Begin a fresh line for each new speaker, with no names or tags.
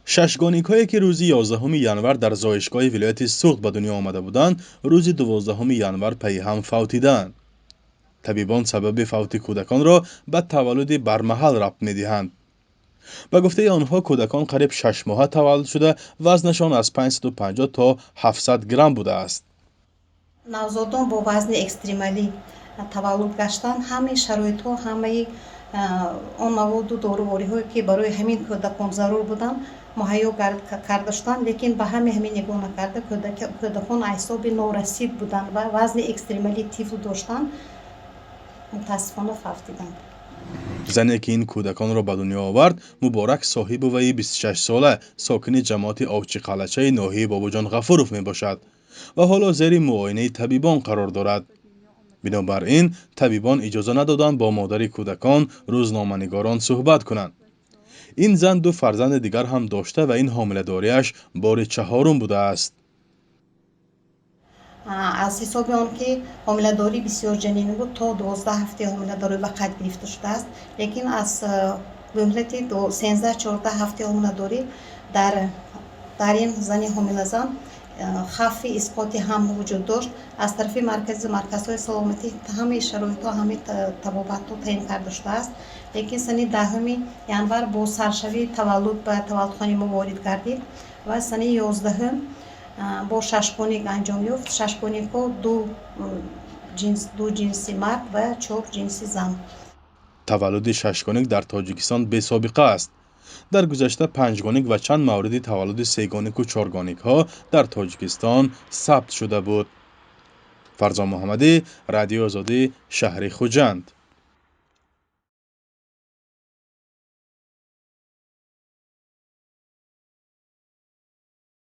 Шашгоникҳое, ки рӯзи 11 январ дар зоишгоҳи вилояти Суғд ба дунё омада буданд, рӯзи 12 январ пайи ҳам фавтиданд. Табибон сабаби фавти кӯдаконро ба таваллуди бармаҳал рабт медиҳанд. Ба гуфтаи онҳо, кӯдакон қариб 6 моҳа таваллуд шуда, вазнашон аз 550 то 700 грамм будааст.
Навзодон бо вазни экстремалӣ таваллуд гаштанд. Ҳамаи шароитҳо, ҳамаи он маводу дорувориҳое, ки барои ҳамин кӯдакон зарур буданд, муҳайё карда шуданд, лекин ба ҳамаи ҳамин нигоҳ накарда, кӯдакон аз ҳисоби норасид буданд ва вазни экстремалии тифл доштанд, мутаассифона, фавтиданд.
Зане, ки ин кӯдаконро ба дунё овард, Муборак Соҳибоваи 26сола, сокини ҷамоати Овчиқалъачаи ноҳияи Бобоҷон Ғафуров мебошад ва ҳоло зери муоинаи табибон қарор дорад. Бинобар ин табибон иҷоза надоданд бо модари кӯдакон рӯзноманигорон суҳбат кунанд. Ин зан ду фарзанди дигар ҳам дошта ва ин ҳомиладориаш бори чаҳорум будааст.
Аз ҳисоби он ки ҳомиладорӣ бисёр ҷанинӣ буд, то 12 ҳафтаи ҳомиладорӣ ба қайд гирифта шудааст, лекин аз муҳлати 13-14 ҳафтаи ҳомиладорӣ дар ин зани ҳомилазан хавфи исқоти ҳамл вуҷуд дошт. Аз тарафи марказҳои саломатӣ ҳамаи шароитҳо, ҳамаи табобатҳо таъин карда шудааст, лекин санаи 10 январ бо саршавии таваллуд ба таваллудхонаи мо ворид гардид ва санаи 11-ум бо шашгоник анҷом ёфт. Шашгоникҳо ду ҷинси мард ва чор ҷинси зан.
Таваллуди шашгоник дар Тоҷикистон бесобиқа аст. Дар гузашта панҷгоник ва чанд мавриди таваллуди сегонику чоргоникҳо дар Тоҷикистон сабт шуда буд. Фарзон Муҳаммадӣ, Радиои Озодӣ, шаҳри Хуҷанд.